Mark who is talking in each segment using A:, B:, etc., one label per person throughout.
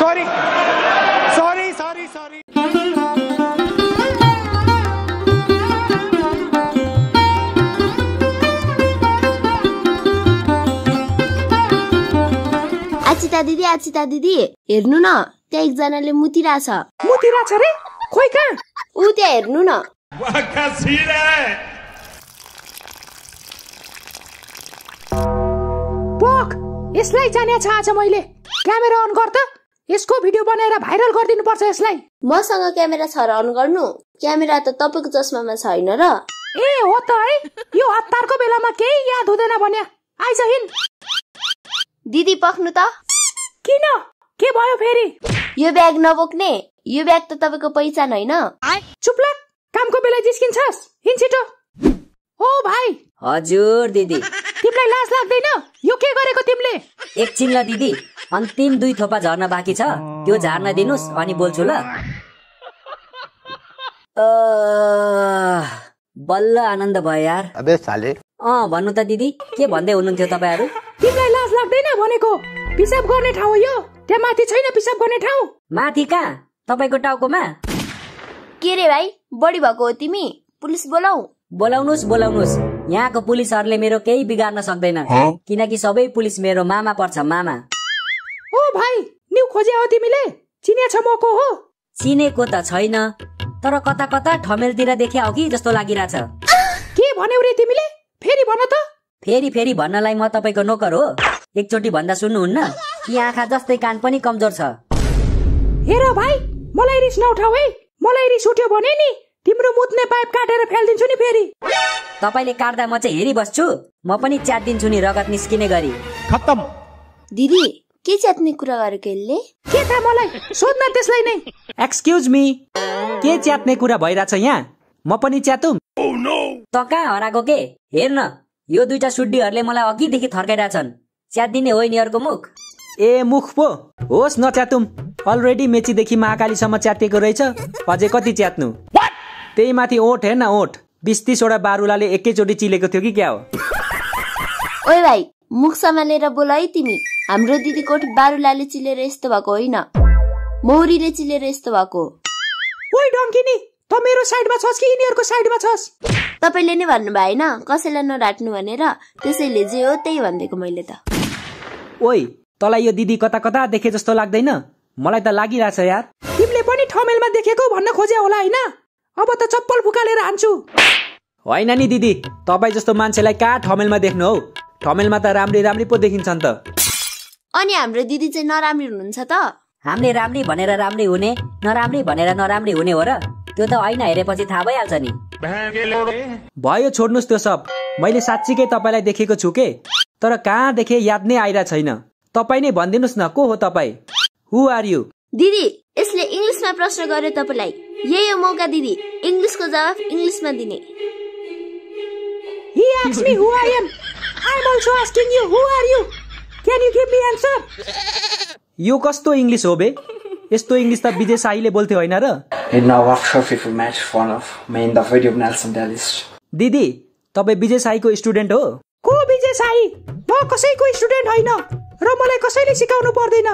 A: Sorry.
B: आचिता दिदी हेर्नु न, त्यहाँ एकजनाले मुतिरहेछ।
C: मुतिरहेछ रे? खोइ कहाँ?
B: ऊ त्यहाँ हेर्नु न।
C: पक, यसलाई जाने छ आज मैले। क्यामेरा अन गर त, यसको भिडियो बनाएर भाइरल गरिदिनु पर्छ यसलाई।
B: मसँग क्यामेरा छ र अन गर्नु? क्यामेरा त तपाईको चस्मामा छैन र।
C: ए हो त है, यो हतारको बेलामा केही याद हुँदैन भन्या। आइज हिँड।
B: दिदी पख्नु त।
C: किन? के भयो फेरि?
B: यो ब्याग नबोक्ने? यो ब्याग त तपाईको पहिचान होइन।
C: चुप लाग, कामको बेला जिस्किन्छस्। हिँड छिटो। ओ भाइ।
D: हजुर दिदी।
C: तिमीलाई लाज लाग्दैन? यो के गरेको तिमीले?
D: एकछिन ल दिदी, अन्तिम 2 थोपा झर्न बाँकी छ, त्यो झार्न दिनुस् अनि बोल्छु ल। बल्ल आनन्द भयो यार।
A: अबे साले।
D: भन्नु त दिदी, के भन्दै हुनुहुन्थ्यो तपाईहरु?
C: तिमीलाई लाज लाग्दैन भनेको? पिसाब गर्ने ठाउँ यो, त्यहाँ माथि छैन पिसाब गर्ने ठाउँ?
D: माथि कहाँ? तपाईको टाउकोमा?
B: के रे भाइ, बढी भएको हो तिमी? पुलिस बोलाऊ?
D: बोलाउनुस्। यहाँको पुलिसहरुले मेरो केही बिगार्न सक्दैन, किनकि सबै पुलिस मेरो मामा पर्छ, मामा।
C: ओ भाइ, न्यू खोजे हो तिमीले? चिने छ म को हो?
D: चिनेको त छैन, तर कता कता ठमेलतिर देख्या हो कि जस्तो लागिराछ।
C: के भन्यौ रे तिमीले? फेरि भन त।
D: फेरि भन्नलाई म तपाईको नोकर हो? एकचोटी भन्दा सुन्नुहुन्न कि आँखा जस्तै कान पनि कमजोर छ।
C: हेर भाइ, मलाई रिस नउठाऊ है। मलाई रिस उठ्यो भने नि तिम्रो मुत्ने पाइप काटेर फ्याल्दिन्छु नि फेरि।
D: तपाईले काट्दा म चाहिँ हेरिबस्छु, म पनि च्यात्दिन्छु नि रगत निस्किने गरी।
A: खत्तम।
B: दिदी, के च्यात्ने कुरा गरेको यसले?
C: के थाहा मलाई, सोध्न त्यसलाई नै।
E: एक्सक्युज मी, के च्यात्ने कुरा भइराछ यहाँ? म पनि च्यातुम?
D: त कहाँ हराएको के? हेर्न, यो 2टा सुड्डीहरुले मलाई अघिदेखि थर्काइराछन्। च्यात्दिने हो यिनीहरुको मुख?
E: ए मुख पो होस् नच्यातुम। अलरेडी मेचीदेखि महाकालीसम्म च्यातिएको रहेछ, अझै कति च्यात्नु? त्यही माथि ओठ हेर्न, ओठ 20-30 वटा बारुलाले एकैचोटी चिलेको थियो कि क्या हो?
B: ओइ भाइ, मुख सम्हालेर बोल है तिमी। हाम्रो दिदी कोठ बारुलाले चिलेर यस्तो भएको होइन, मौरीले चिलेर यस्तो भएको।
C: ओइ डङ्किनी, त मेरो साइडमा छस् कि यिनीहरुको साइडमा छस्?
B: तपाईले नै भन्नु भएन कसैलाई नराट्नु भनेर, त्यसैले जे हो त्यही भन्देको मैले त।
E: ओइ, तलाई यो दिदी कता कता देखे जस्तो लाग्दैन? मलाई त लागिरहेछ यार।
C: तिमीले पनि ठमेलमा देखेको भन्न खोजे होला हैन? अब त चप्पल फुकालेर हान्छु।
E: होइन नि दिदी, तपाई जस्तो मान्छेलाई कहाँ ठमेलमा देख्नु हौ? ठमेलमा त राम्री पो देखिन्छन् त।
B: अनि हाम्रो दिदी चाहिँ नराम्री हुनुहुन्छ त?
D: हामीले राम्री भनेर राम्री हुने, नराम्री भनेर नराम्री हुने हो र? त्यो त ऐना हेरेपछि थाहा भइहाल्छ नि।
E: भयो, छोड्नुस् त्यो सब। मैले साच्चीकै तपाईलाई देखेको छु के, तर कहाँ देखे याद नै आइरा छैन। तपाई नै भनिदिनुस् न, को हो तपाई? हु आर यु?
B: दिदी, यसले इंग्लिशमा प्रश्न गर्यो तपाईलाई। यही हो मौका दिदी, इंग्लिशको जवाफ इंग्लिशमा दिने।
C: He asked me who I am. I'm also asking you who are you? Can you give me answer?
E: यो कस्तो इंग्लिश हो बे? यस्तो इंग्लिश त विजय शाहीले बोल्थ्यो हैन र?
F: In our workshop if you make fun of me in the video of Nelson Dalist.
E: दिदी, तपाई विजय शाहीको स्टुडेन्ट हो?
C: को विजय शाही? म कसैको स्टुडेन्ट हैन र मलाई कसैले सिकाउनु पर्दैन,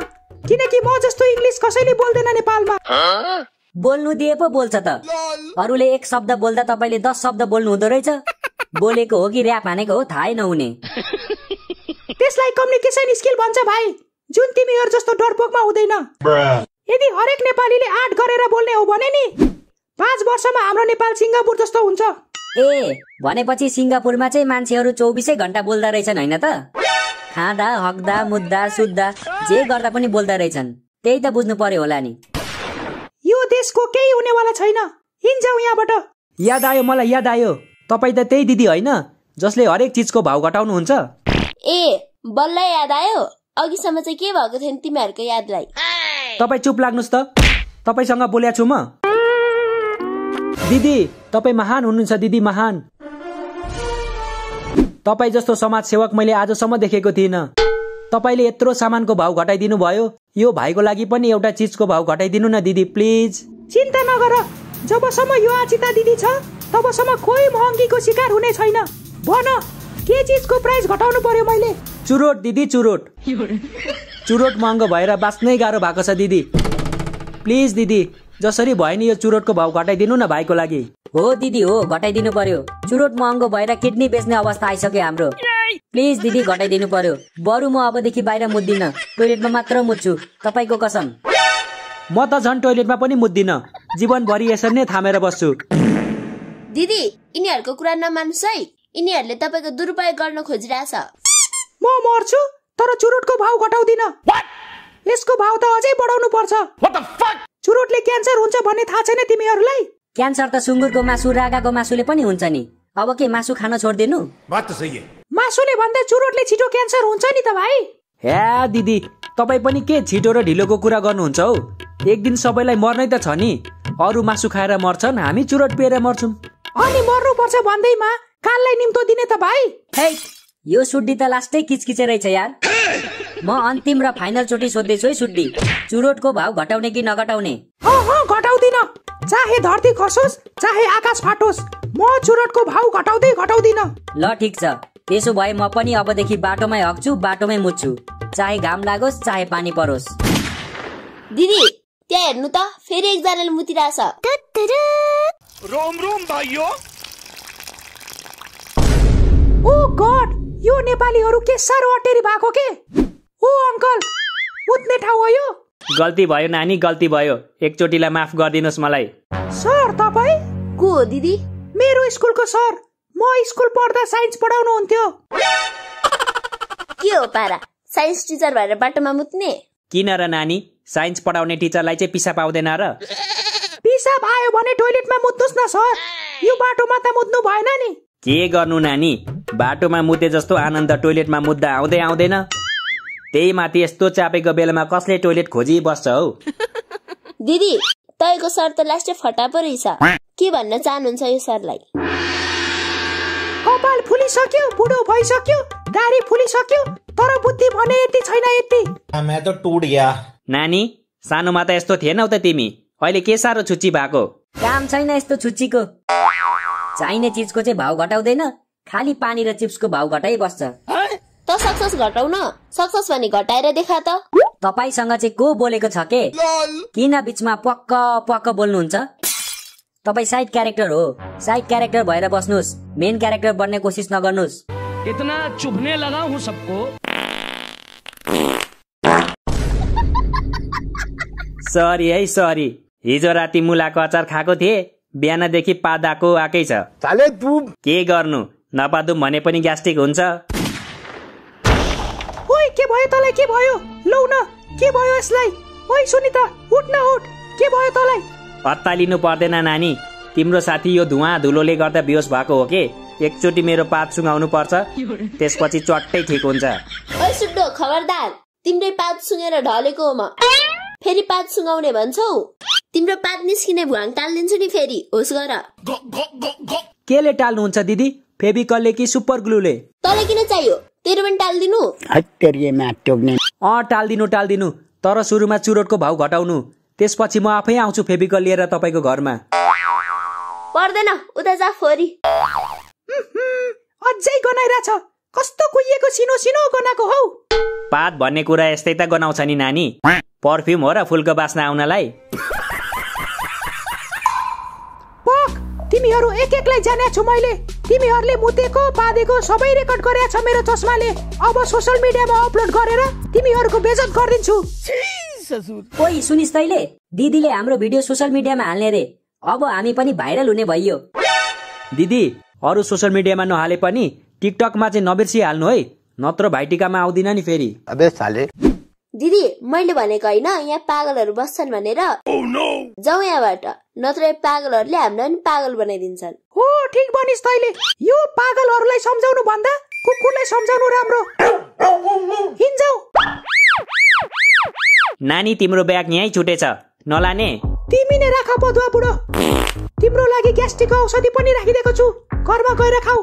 C: किनकि म जस्तो इंग्लिश कसैले बोल्दैन नेपालमा।
D: बोल्नु दिए पो बोल्छ त। अरूले 1 शब्द बोल्दा तपाईले 10 शब्द बोल्नु हुँदो रहेछ। बोलेको हो कि र्याप हानेको हो थाहै नहुने।
C: त्यसलाई कम्युनिकेसन स्किल भन्छ भाइ, जुन तिमीहरु जस्तो डरपोकमा हुँदैन। यदि हरेक नेपालीले 8 गरेर बोल्ने हो भने नि 5 वर्षमा हाम्रो नेपाल सिंगापुर जस्तो हुन्छ।
D: ए, भनेपछि सिंगापुरमा चाहिँ मान्छेहरु 24 घण्टा बोल्दा रहेछन् हैन त? खाँदा, हक्दा, मुद्दा, सुत्दा जे गर्दा पनि बोल्दा रहेछन्। त्यही त बुझ्नु पर्यो होला नि।
C: यो देशको केही हुनेवाला छैन। हिँड्जाऊ यहाँबाट।
E: याद आयो, मलाई याद आयो। तपाई त त्यही दिदी हैन जसले हरेक चीजको भाउ घटाउनु हुन्छ?
B: ए, बल्ल याद आयो। अघिसम्म चाहिँ के भएको थियो तिमीहरुको यादलाई?
E: तपाई चुप लाग्नुस् त। तपाईसँग बोल्या छु म। दिदी, तपाई महान हुनुहुन्छ दिदी, महान। तपाई जस्तो समाज सेवक मैले आजसम्म देखेको थिइन। तपाईले यत्रो सामानको भाउ घटाइदिनु भयो, यो भाइको लागि पनि एउटा चीजको भाउ घटाइदिनु न दिदी, प्लिज।
C: चिन्ता नगर, जबसम्म यो आचिता दिदी छ तबसम्म कोही महँगीको शिकार हुने छैन। भन, के चीजको प्राइस घटाउनु पर्यो मैले?
E: चुरोट दिदी, चुरोट। चुरोट महँगो भएर बाँच्नै गाह्रो भएको छ दिदी। प्लिज दिदी, जसरी भयो नि यो चुरोटको भाउ घटाइदिनु न भाइको लागि।
D: हो दिदी हो, घटाइदिनु पर्यो। चुरोट महँगो भएर किडनी बेच्ने अवस्था आइसक्यो हाम्रो। प्लिज दिदी घटाइदिनु पर्यो। बरु म अबदेखि बाहिर मुद्दिन, टोइलेटमा मात्र मुद्छु, तपाईँको कसम।
E: म त झन् टोइलेटमा पनि मुद्दिन, जीवनभरि यसरी नै थामेर बस्छु।
B: दिदी यिनीहरूको कुरा नमान्नुस् है, यिनीहरूले तपाईँको दुरुपयोग गर्न खोजिरहेछ।
C: म मर्छु तर चुरोटको भाउ घटाउँदिन। यसको भाउ त अझै बढाउनु पर्छ। चुरोटले क्यान्सर हुन्छ भन्ने थाहा छैन तिमीहरूलाई?
D: क्यान्सर त सुँगुरको मासु, रागाको मासुले पनि हुन्छ नि। अब के मासु खान छोड्दिनु?
C: मासुले भन्दा चुरोटले छिटो क्यान्सर हुन्छ नि त भाइ।
E: हे दिदी, तपाईँ पनि के छिटो र ढिलोको कुरा गर्नुहुन्छ हौ? एक दिन सबैलाई मर्नै त छ नि। अरू मासु खाएर मर्छन्, हामी चुरोट पिएर मर्छौँ।
C: अनि मर्नु पर्छ भन्दैमा काललाई निम्तो दिने त भाइ।
D: हे, यो सुड्डी त लास्टै किचकिचे रहेछ यार। म अन्तिम र फाइनल चोटि सोध्दैछु है सुड्डी, चुरोटको भाउ घटाउने कि नघटाउने?
C: घटाउँदिन। चाहे धरती खसोस् चाहे आकाश फाटोस्, म चुरोटको भाउ घटाउँदिन।
D: ल ठिक छ, त्यसो भए म पनि अबदेखि बाटोमै हग्छु, बाटोमै मुत्छु, चाहे घाम लागोस् चाहे पानी परोस्।
B: दिदी त्यहाँ हेर्नु त, फेरि एकजनाले मुतिरहेछ।
A: रोम रोम भाइयो।
C: ओ गॉड, यो नेपालीहरू के साह्रो अटेरी भएको के। ओ अंकल, मुत्ने ठाउँ हो यो?
E: गल्ती भयो नानी, गल्ती भयो। एकचोटिलाई माफ गरिदिनुहोस् मलाई।
C: सर तपाईँ?
B: को हो दिदी?
C: मेरो स्कुलको सर। म स्कुल पढ्दा साइन्स पढाउनु हुन्थ्यो।
B: के हो पारा, साइन्स टिचर भएर बाटोमा मुत्ने?
E: किन र नानी, साइन्स पढाउने टिचरलाई चाहिँ पिसाब आउँदैन र?
C: पिसाब आयो भने टोइलेटमा मुत्नुस् न सर, यो बाटोमा त मुत्नु भएन नि।
E: के गर्नु नानी, बाटोमा मुते जस्तो आनन्द टोइलेटमा मुद्दा आउँदैन। त्यही माथि यस्तो चापेको बेलामा कसले टोइलेट खोजी बस्छ हौ?
B: दिदी तपाईँको सर त लास्टै फटा पो रहेछ। के भन्न चाहनुहुन्छ यो सरलाई?
C: कपाल फुलिसक्यो, बुढो भइसक्यो, दाढी फुलिसक्यो, तर बुद्धि भने यति छैन यति।
A: मैं तो टुट गया।
E: नानी, सानोमा त यस्तो थिएनौ त तिमी, अहिले के साह्रो छुच्ची भएको?
D: काम छैन यस्तो छुच्चीको। चाहिने चिजको चाहिँ भाउ घटाउँदैन, खाली पानी र चिप्सको भाउ घटाइ बस्छ।
B: त सक्सेस घटाउन, सक्सेस भने घटाएर देखा त।
D: तपाईसँग चाहिँ को बोलेको छ के? किन बिचमा पक्क पक्क बोल्नुहुन्छ? तपाईँ साइड क्यारेक्टर हो, साइड क्यारेक्टर भएर बस्नुस्, मेन क्यारेक्टर बन्ने कोसिस नगर्नुस्।
G: इतना चुभने लगा हूँ सबको।
E: सरी है सरी, हिजो राति मुलाको अचार खाएको थिए, बिहानदेखि पादाको आकै छ। के गर्नु, नपादुम भने पनि ग्यास्ट्रिक हुन्छ।
C: ओइ के भयो तलाई, के भयो? लौ न, के भयो यसलाई? ओइ सुनिता, उठ न उठ, के भयो तलाई?
E: अत्तालिनु पर्दैन नानी, तिम्रो साथी यो धुवा धुलोले गर्दा बेहोस भएको हो के। एकचोटि मेरो पात सुँगाउनु पर्छ, त्यसपछि चट्टै ठिक हुन्छ।
B: ओइ सुड्डो, खबरदार, तिम्रै पात सुँगेर ढलेको हो म। फेरि पात सुँगाउने भन्छौ? तिम्रो पात निस्किने भुवाङ टाल्दिन्छु नि फेरि, होस् गर।
E: केले टाल्नुहुन्छ दिदी, फेभिकलले कि सुपर ग्लुले?
B: तँलाई किन चाहियो? तेरो पनि टाल्दिनु?
E: टाल्दिनु, तर सुरुमा चुरोटको भाउ घटाउनु, त्यसपछि म आफै आउँछु फेभिकल लिएर तपाईँको घरमा।
B: पर्दैन, उता जा फोरी।
C: अझै गनाइरहेछ, कस्तो कुहिएको सिनो सिनो गनाको हौ।
E: पात भन्ने कुरा यस्तै त गनाउँछ नि नानी, पर्फ्युम हो र फुलको बास्ना आउनलाई।
C: पक, तिमीहरू एक एकलाई जाने छु मैले। तिमीहरूले मुतेको पादेको सबै रेकर्ड गरेछ मेरो चस्माले। अब सोशल मिडियामा अपलोड गरेर तिमीहरूको बेइज्जत गर्दिन्छु।
D: ओइ सुनिस् तैले, दिदीले हाम्रो भिडियो सोशल मिडियामा हाल्ने रे, अब हामी पनि भाइरल हुने भइयो।
E: दिदी, अरू सोशल मिडियामा नहाले पनि टिकटकमा चाहिँ नबिर्सिहाल्नु है, नत्र भाइटिकामा आउँदिन नि फेरि।
F: अबे साले।
B: दिदी मैले भनेको होइन, यहाँ पागलहरू बस्छन् भनेर। जाऊ यहाँबाट, नत्र पागलहरूले हामीलाई पनि पागल बनाइदिन्छन्।
C: हो ठिक भनिस् तैले, यो पागलहरूलाई सम्झाउनु भन्दा कुकुरलाई सम्झाउनु राम्रो। हिँड्जाऊ।
E: नानी तिम्रो ब्याग यहीँ छुटेछ, नलाने?
C: तिमी नै राख पदुवा बुढो, तिम्रो लागि ग्यास्ट्रिकको औषधि पनि राखिदिएको छु, घरमा गएर खाऊ।